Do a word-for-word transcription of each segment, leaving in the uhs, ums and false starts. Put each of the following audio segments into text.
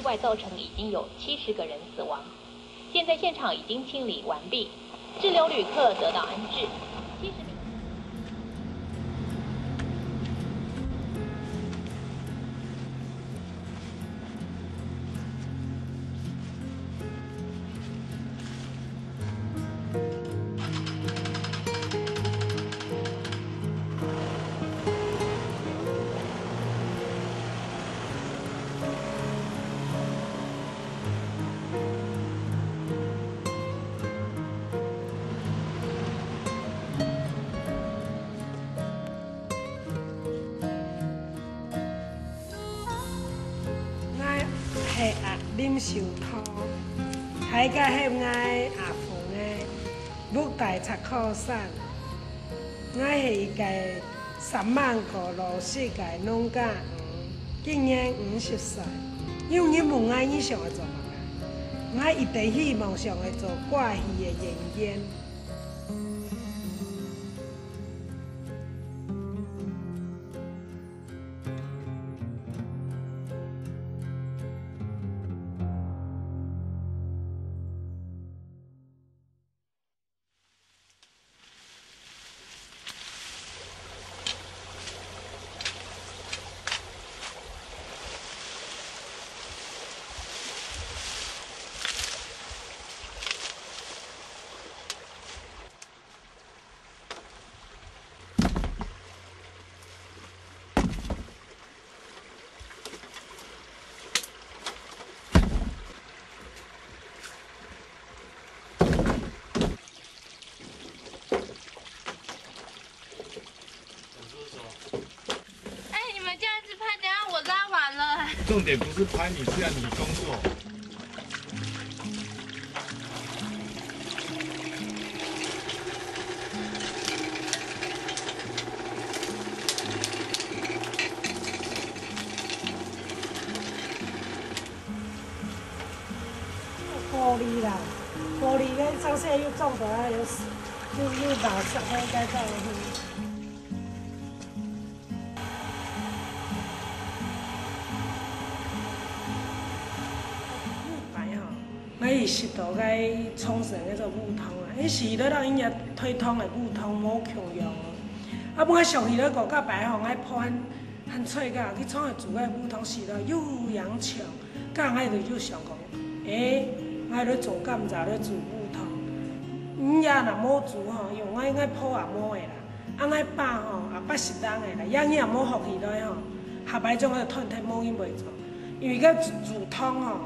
外造成已经有七十个人死亡，现在现场已经清理完毕，滞留旅客得到安置。七十名𠊎係阿林秀桃，大家喊𠊎阿鳳仔，屋大赤科山。𠊎係一個三萬個老實个農家女，今年五十歲。有人問𠊎你想愛做麼个？𠊎一直希望想愛做歌仔戲个演員。 哎，你们这样子拍，等下我拉完了。重点不是拍你，是要你工作。 玻璃啦，玻璃个上下又撞到啊，又又又把上面该撞去。擺吼，𠊎係食到个沖繩个做烏冬啊，迄時咧人因為推湯个烏冬無共樣哦。啊，毋過想起來講，較擺吼，𠊎破案 還菜个，去創个煮个烏冬食了又洋強，甲𠊎就又想講，誒，𠊎來做甘蔗來煮烏冬。嗯，也若無煮吼，因為𠊎，𠊎婆也無个啦，啊，𠊎爸吼也八十零个啦，也也無學起來吼，下擺種个斷忒無人會做，因為个煮，煮湯吼，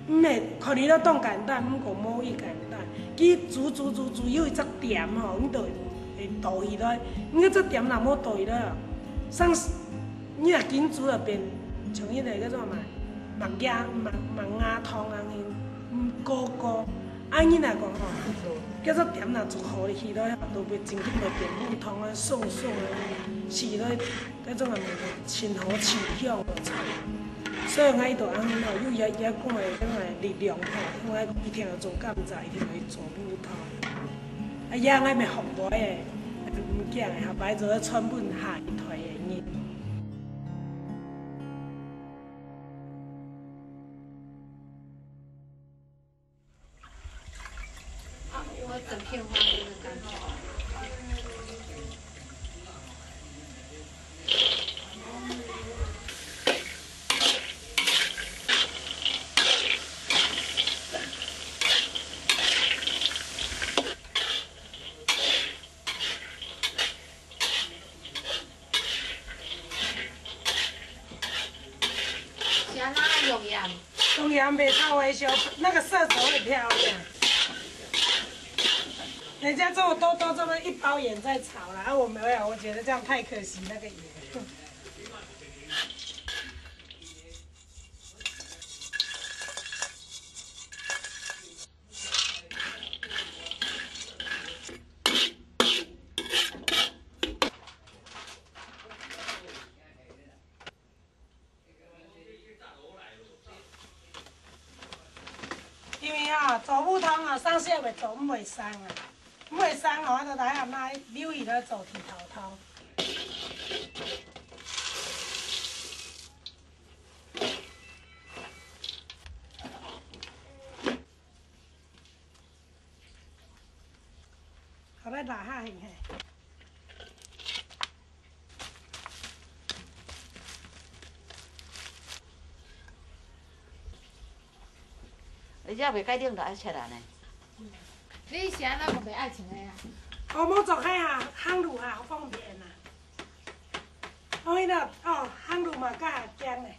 毋係，看起來當簡單，毋過無伊簡單。佢煮煮煮煮，有一隻點吼，你就會倒起來。你該隻點若無倒起來啊，像是你若緊煮就變像迄個叫做麼，麥芽，麥，麥芽糖啊，嗯，糊糊。啊，你若講吼，該隻點若煮好起來啊，就會真緊會變烏糖啊，鬆鬆啊，起來。 該種个物件，真好清香个菜。所以𠊎就安尼咯，有也也講个，講个力量吼，因為一定愛做甘蔗，一定愛做烏冬。啊，也𠊎咪學會个，毋驚个，下擺做得傳分下一代个人。 我整片花生的感觉。加那个熔岩。熔岩袂臭，會燒，那個色澤會漂亮。人家這麼多都這麼一包鹽在炒了，啊，我沒有，我覺得這樣太可惜那個鹽。 因為啊，做烏冬啊，生食會做毋會生啊，毋會生哦，就大家嘛留意來做剃頭湯。啦，較興嘿。你這袂該冷就愛切啊呢。你是按怎無愛穿个啊？哦，無著鞋啊，行路啊，好方便啊。 哦，你若，哦，行路嘛較驚咧。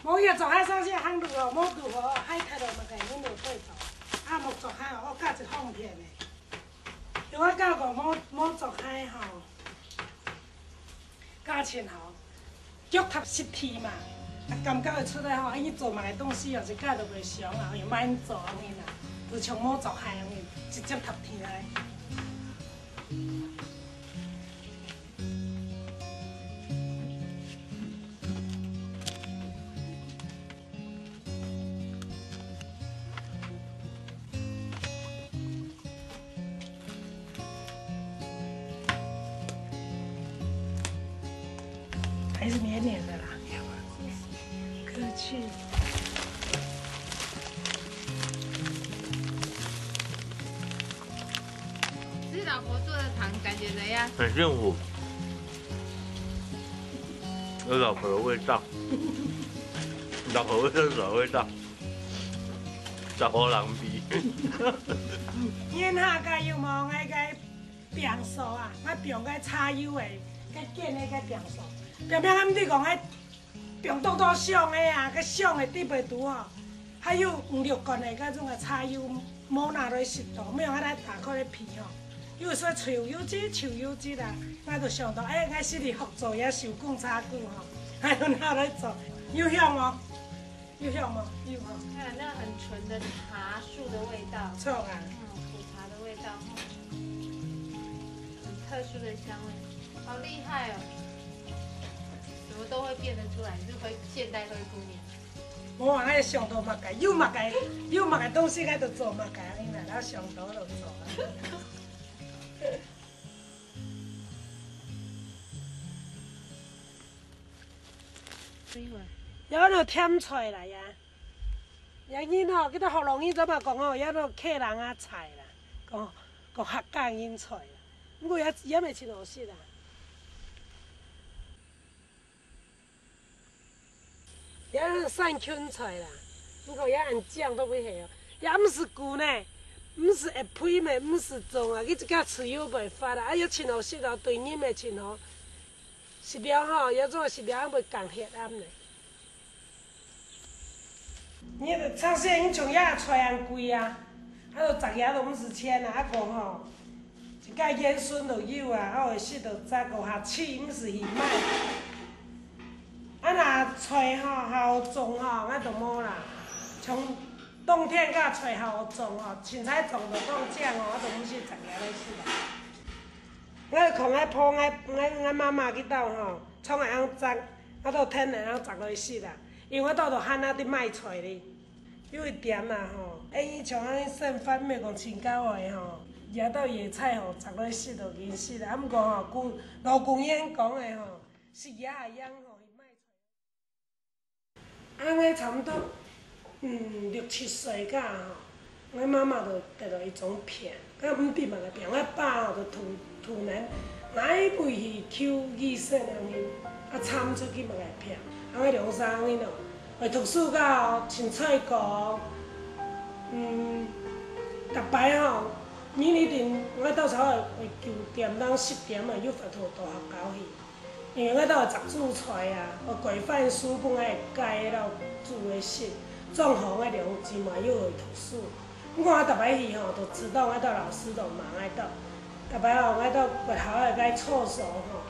無，伊著鞋上去行路哦，無路哦，鞋踢落嘛，該恁有對著。啊，無著鞋哦，我較一方便咧。因為我感覺無，無著鞋吼，較清吼，腳踏實地嘛，啊，感覺會出來吼，啊，你做麼个東西哦，一下都袂想啊，又慢做恁呢啦，就像無著鞋恁呢，直接踏地來。 还是黏黏的啦。客气。吃老婆做的糖感觉怎样？很幸福，有老婆的味道，老婆味道是什么味道？ 十个人味。你下个有無？𠊎个冰嫂啊，𠊎放个茶油个，个揀个个冰嫂，平平暗時講个放多多香个啊，个香个特別多哦。還有五六罐个該種个茶油，無拿來食到，無用，愛來打開來鼻哦。有時候臭油脂，臭油脂啦，𠊎就想到，哎，𠊎是哩學做也手工茶具吼，還有拿來做，有香無？ 有香無？有吼。还有那很纯的茶树的味道。臭啊。嗯，苦茶的味道，嗯，很特殊的香味，好厉害哦！怎么都会变得出来，你是灰，现代灰姑娘。我还想到么个，有么个，有么个东西，该就做么个，你哪能想到就做啊。 也有甜菜啦呀。也人吼，佢兜學老人做嘛講吼，也有客人啊菜啦，講，講客家人菜啦。毋過也，也毋係真好食啦。也有山芹菜啦，毋過也恁靚都毋係哦，也毋係舊呢，毋係會肥咩，毋係種啊，佢自家自由袂發啦，啊，也真好食哦，對人也真好。 食了吼，這種食了會降血壓呢。你就常常你像這菜恁貴啊，啊，都逐樣都毋使錢啊，啊，講吼，一个圓筍都有啊，啊，會食到十五下起，毋使去買。啊，若菜吼，好種吼，𠊎都無啦。像冬天个菜好種吼，凊彩種都當靚哦，啊，都毋使逐樣來食啊。 𠊎看𠊎婆、𠊎、𠊎、𠊎媽媽佢兜吼，常會恁樣摘，啊，到天會恁樣摘落去食啦。因為𠊎兜都還啊佇賣菜哩。有一點啦吼，哎，像恁樣生活，毋係講清高个吼，這兜野菜吼，摘落去食就緊食啦。啊，毋過吼，古，老古人講个吼，食野个秧吼，去賣菜。 啊，𠊎差毋多，嗯，六七歲該下吼，𠊎媽媽就得了一種病，啊，毋知麼个病，𠊎爸吼就突，突然，𠊎會去求醫生恁樣，啊，查毋出佢麼个病，啊，𠊎兩儕人哦，會讀書个哦，凊彩講，嗯，逐擺吼，日一定，𠊎到時候會九點到十點啊，有法度到學校去。 因為𠊎兜會摘煮菜啊，會炊飯食分𠊎个家人煮个食，正好𠊎兩姊妹又會讀書。毋過𠊎逐擺去吼，都知道𠊎兜老師都罵𠊎兜。逐擺吼，𠊎兜學校个該廁所吼，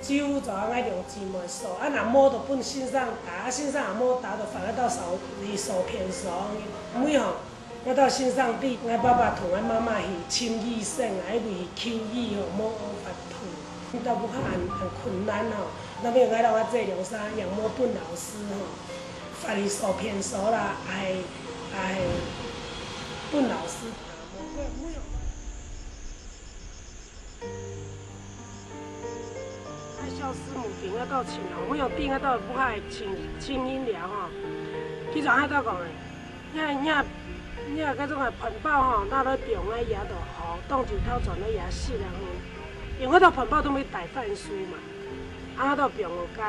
只有就𠊎兩姊妹掃，啊，若無就分先生打，啊，先生若無打，就罰𠊎兜掃，去掃便所，因為吼， 𠊎兜先生知，𠊎爸爸同𠊎媽媽去尋醫生啊，因為去求醫吼，無法度。𠊎兜屋下恁，恁困難吼，那邊𠊎兜阿姊兩儕仰無分老師吼，罰去掃便所啦，也係，也係分老師打。無，無，無用。 啊，小時無定啊到盡吼，無用定啊到不害清，清音了吼。佢就安到講誒，若，若，你若該種个飯包吼，拿來放个也就好，當就偷轉來也食了吼。因為到飯包都愛帶飯酥嘛，啊，都放落該，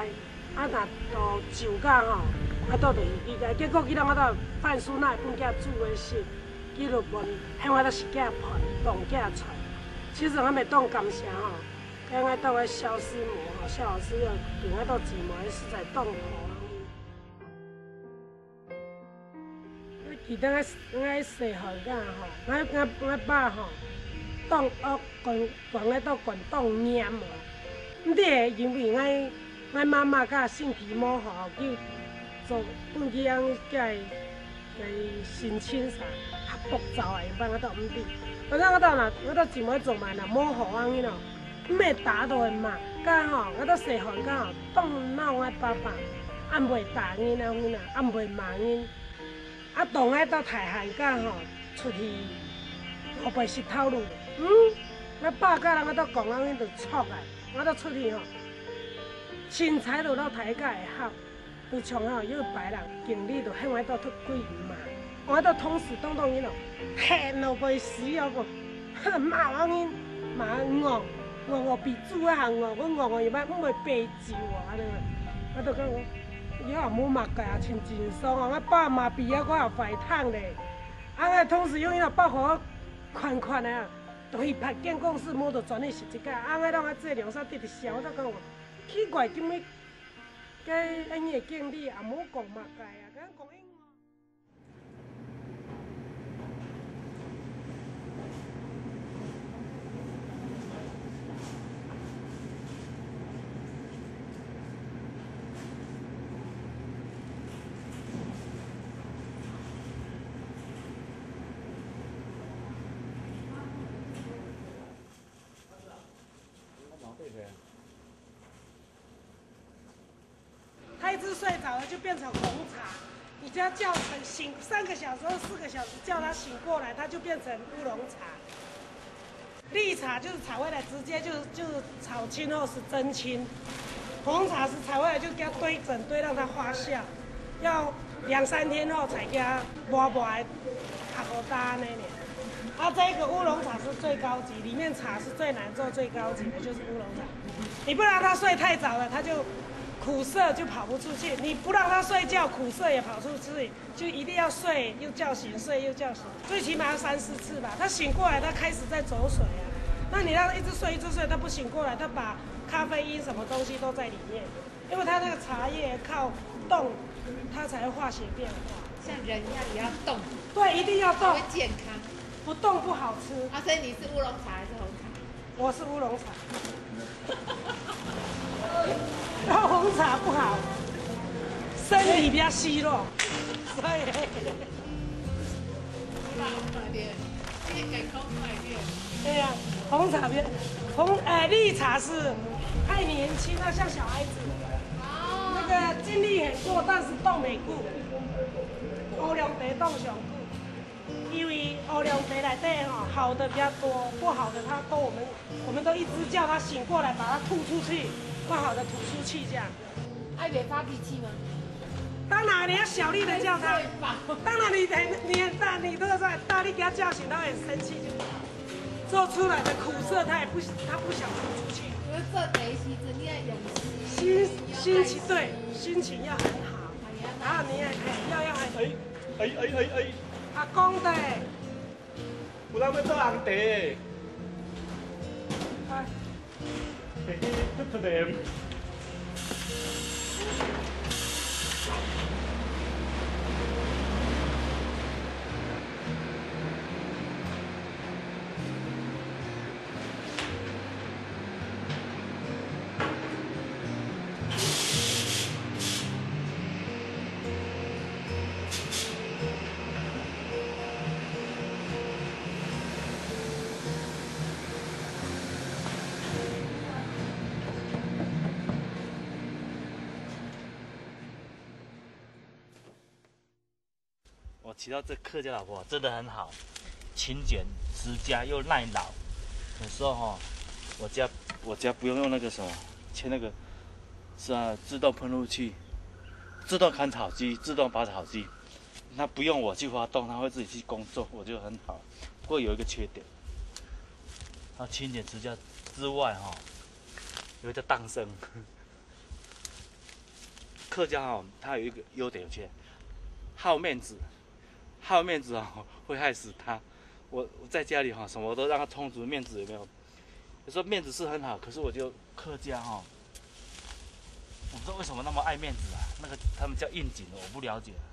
啊，若到酒家吼，啊，到就去該，結果佢人啊，到飯酥哪會分佢煮个食，佢就問，喊我到食幾飯，當幾菜。其實我也當感謝吼，該𠊎到个蕭師母吼，蕭老師又對𠊎到姊妹實在當好。 記得𠊎，𠊎細漢个吼，𠊎，𠊎，𠊎爸吼，當惡，管，管𠊎到管當嚴哦。毋知係因為𠊎，𠊎媽媽个身體無好，就做分佢樣个，个心情啥，較暴躁啊，有法𠊎都毋知。反正𠊎到若，𠊎到姊妹做嘛，若無好啊，你咯。 毋係打到人嘛，該吼，𠊎到細漢該吼，當鬧𠊎爸爸，恁會打人啊，分啊，恁會罵人。啊，當𠊎到大漢該吼，出去外背食頭路，嗯，𠊎爸該人𠊎到講啊，𠊎就著啊，𠊎到出去吼，凊彩就摎大家會合。 就像吼，有一擺人經理就喊𠊎到出去罵，𠊎到同事當當人咯，恨到會死哦，講，哼，罵人，罵戇，戇戇比豬還戇，講戇戇又毋會，毋會爬樹哦，恁樣啊。𠊎就講，也無麼个啊，真正常哦，𠊎爸罵比啊，𠊎也壞聽咧。啊，𠊎同事用伊个包袱款款啊，就去別間公司，無就轉去食一家。啊，𠊎當𠊎這兩儕直直笑，𠊎就講，奇怪，今日 該恁樣个經理也無講麼个啊，敢講英文。他一直睡着了，就變成紅茶。你只要叫醒三個小時或四個小時，叫他醒過來，他就變成烏龍茶。綠茶就是茶味的，直接就，就是炒青或是蒸青。紅茶是茶味的，就給它堆整堆，讓它發酵，要兩三天後才給它磨磨來，好好搭那年。啊，這個烏龍茶是最高級，裡面茶是最難做、最高級的，就是烏龍茶。 你不讓他睡太早了，他就苦澀就跑不出去；你不讓他睡覺，苦澀也跑出去，就一定要睡又叫醒，睡又叫醒，最起碼要三四次吧。他醒過來，他開始在走水啊。那你讓他一直睡，一直睡，他不醒過來，他把咖啡因什麼東西都在裡面，因為他那個茶葉靠凍，它才會化學變化。像人一樣也要凍，對，一定要凍，才會健康。不凍不好吃。啊，所以你是烏龍茶還是紅茶？ 我是烏龍茶。然後紅茶不好，身體比較虛弱，所以。對呀，紅茶比較，紅，哎，綠茶是太年輕了，像小孩子。那個精力很夠，但是凍袂久，烏龍茶凍上久。 因為烏龍茶內底吼，好的比較多，不好的它都我們，我們都一直叫它醒過來，把它吐出去，不好的吐出去這樣。啊，伊袂發脾氣嗎？當然，你要小力的叫它。睡飽。當然你很，你很大，你都要在大力給它叫醒，它會很生氣，就做出來的苦澀，它也不，它不想吐出去。有時做茶的時陣，你愛用心。心，心情，對，心情要很好。哎呀，然後你也，哎，要，要很，哎，哎，哎，哎，哎。 阿公的。有人要做紅茶。哎。嘿嘿，突突的。 我娶到这客家老婆真的很好，勤俭持家又耐劳。有时候哈，我家我家不用用那个什么，切那个是啊，自动喷雾器，自动砍草机，自动拔草机，他不用我去发动，他会自己去工作，我觉得很好。不过有一个缺点，他勤俭持家之外，哈，有一个档声。客家哈，他有一个优点，有缺点，好面子，好面子哦，会害死他。我我在家里哈，什么都让他充足面子，有没有？有时候面子是很好，可是我觉得客家哈，我不知道为什么那么爱面子啊。那个他们叫应景的，我不了解啊。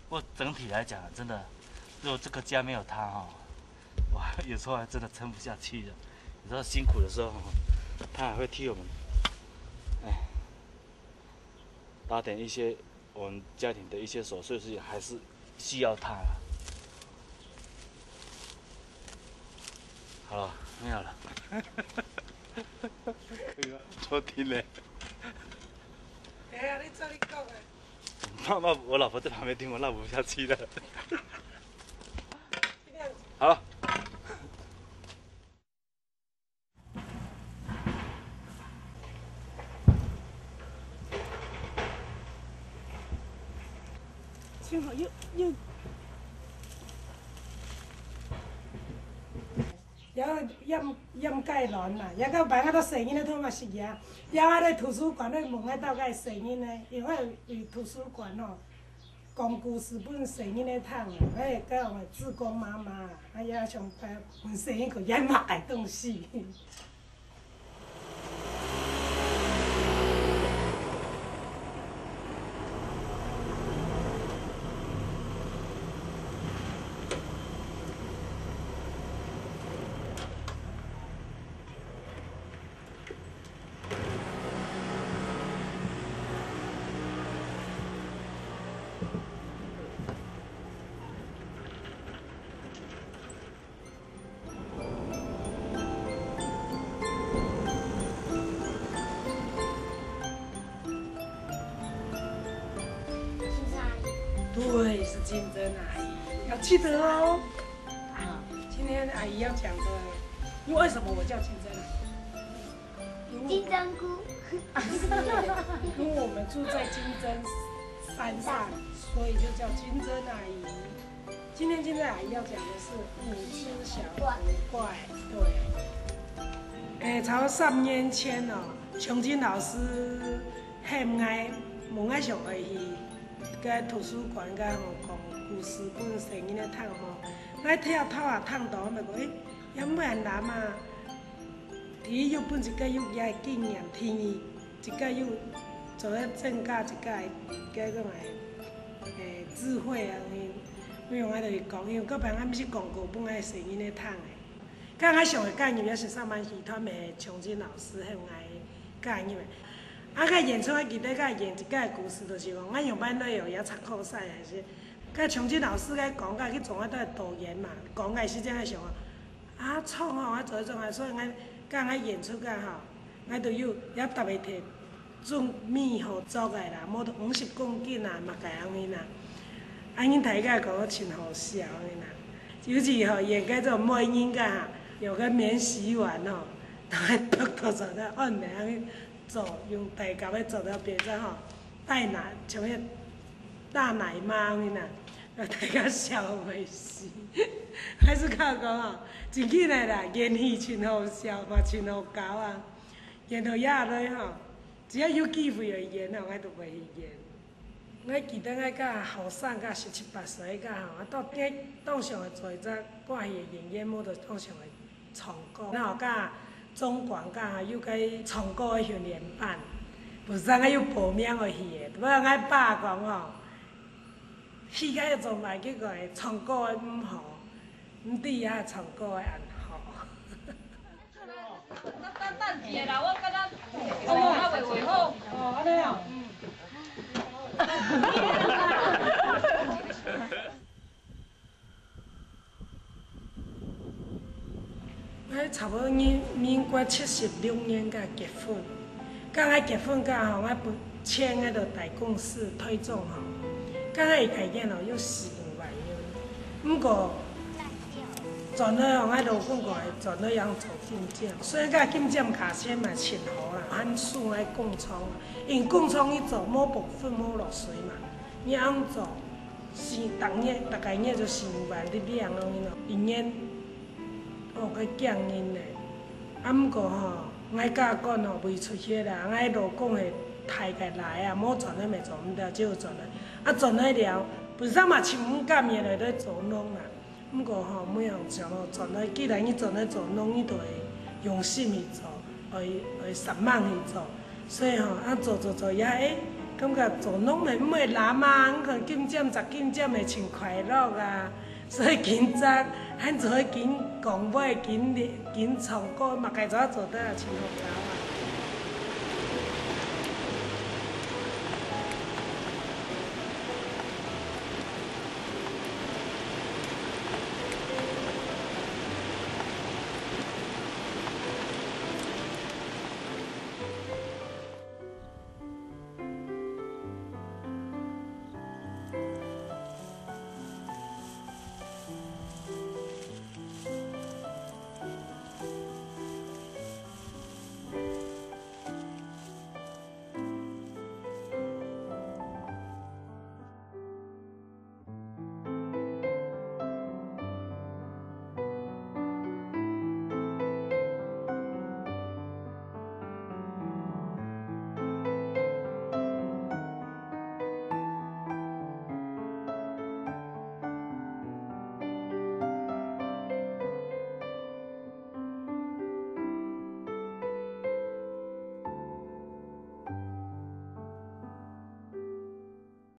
不过整体来讲啊，真的，如果这个家没有他哈，哇，有时候还真的撑不下去的。有时候辛苦的时候，他还会替我们，哎，打点一些我们家庭的一些琐碎事情，还是需要他啦。好了，没有了。可以吗？抽筋嘞。等一下，你照你讲的。妈妈，我老婆在旁边听，我录不下去了。好了。 了，掩，掩蓋卵啦，也到別个都細人仔通嘛食啊。了，啊，咧圖書館咧問个到底細人仔，因為有圖書館吼，講故事分細人仔聽啊，哎，甲我志工媽媽啊，啊，也想分細人仔講也嘛愛東西。 对，是金针阿姨，要记得哦。啊，今天阿姨要讲的，因为为什么我叫金针阿姨？因为我们，金针菇。因为我们住在金针山上，所以就叫金针阿姨。 今天金针阿姨要讲的是五只小鬼怪，对。诶，差不多三年前哦，琼金老师喊𠊎，问𠊎想愛去个圖书馆个吼，讲故事分細人仔聽吼。𠊎聽頭啊聽到，𠊎就講，誒，也毋會難嘛。第一又分自家有个經驗，第二 自家又做得增加自家个，个種个，誒，智慧啊，因為，因為𠊎就講，因為到別人毋識講過分𠊎細人仔聽个。該𠊎上个介入也是上班時，他們重慶老師還有𠊎介入个。啊，該演出啊，記得該演一個故事，就是講，𠊎上班都有也唱口賽還是，該重慶老師該講，該去做啊，都係導演嘛，講該時間个想法， 啊，創吼，啊，做一種啊，所以𠊎，講𠊎演出个吼，𠊎都有也特別提準備好做个啦，無都五十公斤啊，嘛个恁樣啦。啊，恁大家講真好笑恁樣啦。尤其吼，演該種美人个哈，有個免洗碗吼，都會剁剁做得按呢恁樣做，用大家个做到變成吼，帶拿，像个 大奶媽恁樣啦，大家笑會死。還是較講吼，真緊來啦，演戲真好笑，嘛真好搞啊。演到夜來吼，只要有機會會演吼，𠊎都會去演。𠊎記得𠊎較後生，較十七八歲个吼，啊，到該當上會做一隻歌仔戲个演員，無就當上會 唱歌，然後佮中廣佮有个唱歌个訓練班，毋知𠊎有報名个去个。毋過𠊎爸講吼，戲个做嘛，結果唱歌个毋好，毋知啊唱歌个恁好。等，等一下啦，我感覺頭毛較袂，袂好。哦，按呢哦。嗯。 𠊎差不多民，民國七十六年才結婚。該𠊎結婚該吼，𠊎本錢𠊎就大公司退總吼。該𠊎一個月吼有四五萬銀。毋過，轉來吼，𠊎老公講，轉來愛做金針。雖然該金針價錢嘛真好啦，還輸𠊎工廠，因為工廠你做無部分無落水嘛，你愛做是，逐月，逐个月就四五萬，你領咯，你咯，一年，哦，較驚人呢。啊，毋過吼，𠊎家官吼，未出血啦，𠊎老公係大个來啊，無轉來乜做毋得，只有轉來。啊，轉來了，本身嘛，盡毋甘願來做農啦。毋過吼，每樣講咯，轉來，既然你轉來做農，你就會用心去做。 愛，愛煞猛去做。所以吼，啊，做做做也會感覺做農人毋會懶嘛，你看金針、摘金針會盡快樂啊。所以今朝還做緊講話、緊練、緊唱歌，嘛，該做做得啊，盡好搞啊。